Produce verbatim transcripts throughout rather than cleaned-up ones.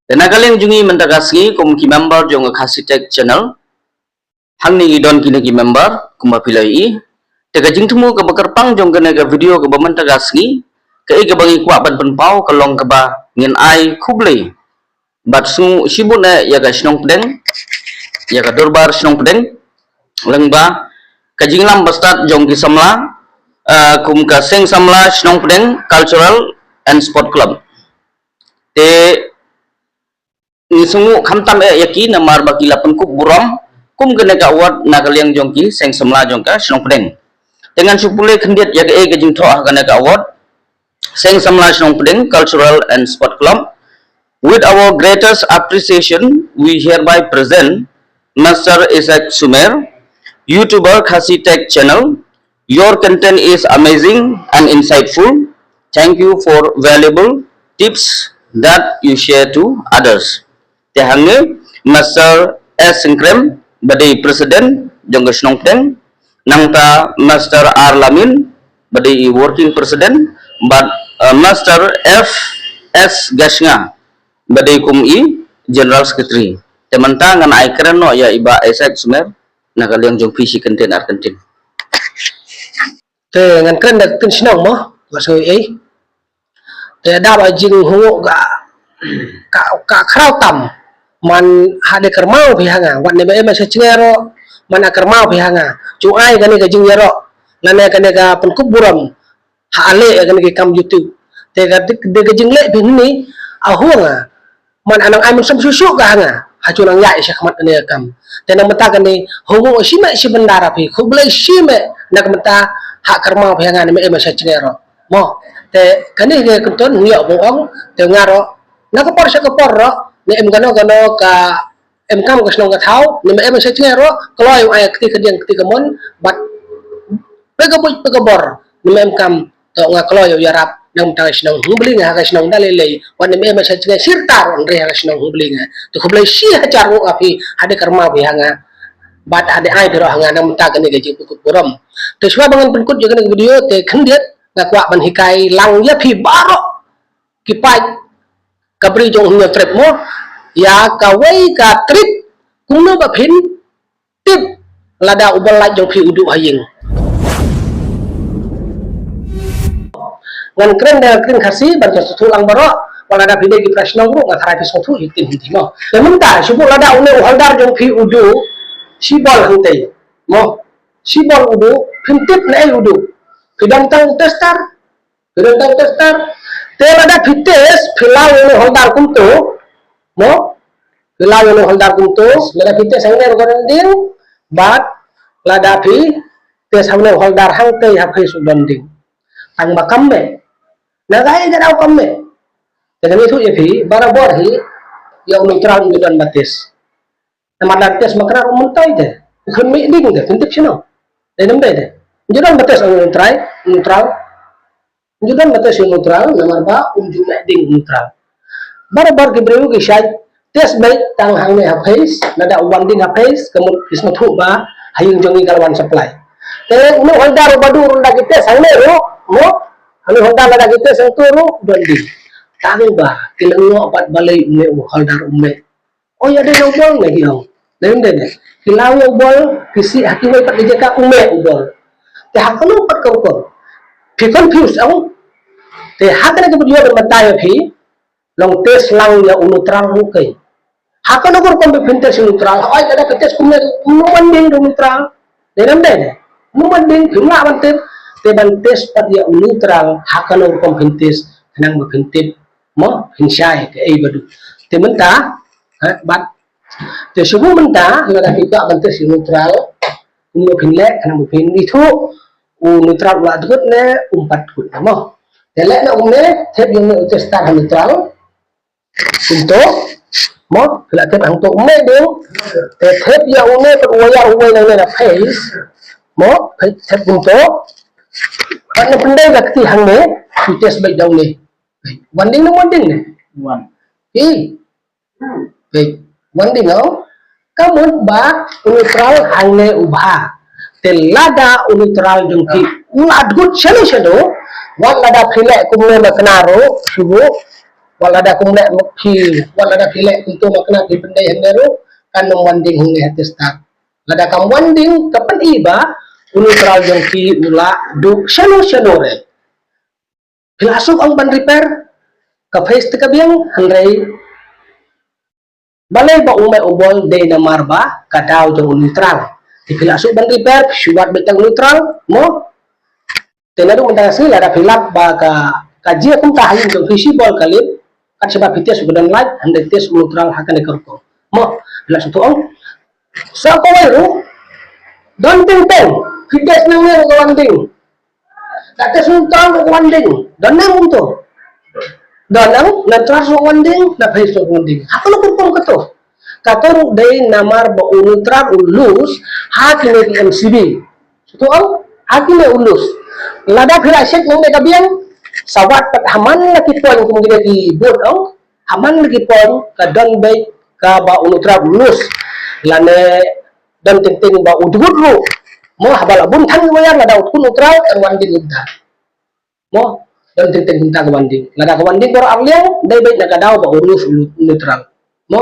Te na ka liang jong ngi mynta ka sngi kum ki member jong ka Khasi Tech Channel, hangne ngi don kine ki member kumba phi la ïohi. Te ka jingthmu kaba kyrpang jong kane ka video kaba mynta ka sngi, kaei kaba ngi kwah ban pynpaw ka long kaba ngin ai khublei bad sngewnguh shibun eh ïa ka shnong Pdeng, ïa ka dorbar shnong Pdeng, lyngba ka jingïalam ba stad jong ki samla, eh, kum ka Seng Samla Shnong Pdeng Cultural and Sport Club. Te ngi sngewnguh khamtam eh ïa ki namar ba ki la pynkup burom kum kane ka award na ka liang jong ki Seng Samla jong ka shnong Pdeng. Te ngan shu pule khyndiat ïa kaei ka jingthoh ha kane ka award. Seng Samla Shnong Pdeng Cultural and Sport Club. With our greatest appreciation, we hereby present Mister Isaac Sumer, YouTuber Khasi Tech Channel. Your content is amazing and insightful. Thank you for valuable tips that you share to others. Te hangne Mister S Sengkrem ba dei president jong ka shnong Pdeng, nangta Mister R Lamin ba dei i working president, bad, uh, Mister F S Gashnga ba dei kum i general secretary. Te mynta ngan ai kren noh ïa i Bah Isaac Sumer na ka liang jong phi shi kyntien ar kyntien. Te ngan kren da ka ktien shnong mo, wat sngew ei. Te da ba jinghnguh ka, ka, ka khraw tam. Man ha de kyrmaw phi ha nga, wat ne ba em sha chnge ro, man ha kyrmaw phi ha nga. Ju ai kane ka jingïaroh, lane kane ka pynkup burom ha ale kane ka kam YouTube. Te ka de ka jingleh phi ni a huwa nga. Man anang ai mynsiem shuh shuh ka ha nga ha ju nang ïaid sha khmat kane ka kam. Te na mynta kane hnguh shi meh shi bynda ra phi, khublei shi meh na ka mynta ha kyrmaw phi ha nga ne meh em sha chnge ro mo. Te kane ka kyntien ngi ïoh bong ong te nga ro na ka por sha ka por ro ne em kano kano ka em kam ka shnong ka thaw ne meh em sha chnge ro kloi ai kti ka diang kti ka mon bad pe ka buit pe ka bor ne meh em kam to nga kloi ïarap nang tang shnong Hubli nga ha ka shnong da lei lei wan ne meh em sha chnge sirtar wan re ha ka shnong Hubli nga to khublei shi hajar nguh aphi hade kyrmaw phi ha nga bad hade ai phi ro ha nga nang mynta kane ka jingpynkut burom. Te shuwa ba ngan pynkut ïa kane ka video te khyndiat nga kwah ban hikai lang ïa phi baroh ki paid ka bri jong Hynñiewtrep trep mo ïa kawei ka trip kumno ba phin tip lada u bol lait jong phi u duh ha ïing. Ngan kren da kren Khasi ban sngewthuh lang baroh, wat lada phi dei ki para shnong ruh nga tharai phi sngewthuh ïa ki ktien Hindi mo. Te mynta shu buh lada une u hawldar jong phi u duh shi bol hangtei mo. Shi bol u duh, phin tip naei u duh. Phi dang tang tester. Phi dang tang tester. Te lada phi test phi law ïa une u hawldar kumto mo. Phi law ïa une u hawldar kumto, lada phi test hangne ruh ka don ding. Bad lada phi test hangne u hawldar hangtei ha phi shu don ding. Tang ba kam meh. Na ka ïa ka daw kam meh. Te kane thuh ïa phi barabor hi ïa u neutral u don ba test. Namar lada test ma kra ruh mynta ite. U khun mih ding te, phin tip shano. Dei nam dei te. Ju don ba test ong neutral, neutral. Ju don ba test ong neutral, namar ba um ju mih ding neutral. Barabor ki briew ki shait test beit tang hangne ha phase, lada u wan ding ha phase, ka mut ki sngewthuh ba ha ïing jong ngi ka la wan supply. Te une u hawldar u ba duh ruh lada ki test hangne ruh, mo, une u hawldar lada ki test hangto ruh, don ding. Tang ba ki la ngoh bad balei une u hawldar u mih. O ïa dei ïa u bol ne ki ong. Dei ym dei ne. Ki law ïa u bol, ki sih ha kiwei pat ki jaka u mih u bol. Te ha kano pat ka rukom. Phi confuse ong. Te ha kane ka video ban batai ïa phi. Long test lang ïa u neutral ruh kei. Ha kano ka rukom ba phin test ïa u neutral. Hooid lada phi test kumne ruh ym ban ding da u neutral. Dei nam dei ne. Ym ban ding phim lah ban tip. Te ban test pat ïa u neutral. Ha kano ka rukom phin test. Khnang ba phin tip. Mo, phin shai kaei ba duh. Te mynta, ha, bad. Te shu buh mynta, lada phi kwah ban test ïa u neutral. Kumno phin leh, khnang ba phin ithuh. U neutral u la dkut ne, um pat dkut ne mo. Te leh na um ne, thep ïa u ne u tester ha neutral. Kumto, mo, phi la thep hangto um ne ding. Te thep ïa u ne pat u wire u wei nangne na phase. Mo, thep kumto. Pat na pyndai na kti hangne, phi test beit da u ne. Wan ding ne wan ding ne? Wan. Ei. Ei. Wan ding no. Ka mut ba u neutral hangne u bha. Te lada u neutral jong phi u la dkut shano shano. Wat lada phi leh kumne ma kane ruh shu buh. Wat lada kum leh phi, wat lada phi leh kumto ma kane phi pyndei hynrei ruh kan ym wan ding hangne ha test start. Lada kam wan ding ka pyni ba u neutral jong phi u la duh shano shano re. Phi la suk ong ban repair ka phase te ka biang hynrei balei ba u meh u bol dei namar ba ka daw jong u neutral. Te phi la suk ban repair phi shu wad beit tang u neutral mo. Te naduh mynta ka sngi lada phi lap ba ka ka jia kumta ha ïing jong phi shi bol ka lip kat shaba phi test u ka don light hynrei test u neutral ha kane ka rukom. Mo phi la suk tu ong. Sa kawei ruh don teng teng phi test nangne ruh ka wan ding. Da test u neutral ruh ka wan ding. Don nang kumto. Don nang neutral ruh ka wan ding, na phase ruh ka wan ding. Ha kano ka rukom kato? Kato ruh dei namar ba u neutral u loose ha kine ki M C B. Shu tu ong ha kine u loose. Lada phi la check nangne ka biang sa wad pat ha man la ki point kum kine ki board ong. Ha man la ki point ka don beit kaba u neutral u loose. Lane don teng teng ba u dkut ruh. Mo haba la bun than ki wire lada u dkut neutral kan wan ding kumta. Mo don teng teng kumta ka wan ding. Lada ka wan ding baroh ar liang dei beit na ka daw ba u loose u neutral. Mo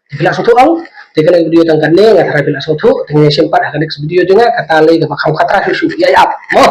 te phi la sngewthuh ong. Te kane ka video tang kane nga tharai phi la sngewthuh. Te ngin ïashem pat ha ka next video jong nga kata lei kaba kham khatra shuh shuh. Ïa ap mo.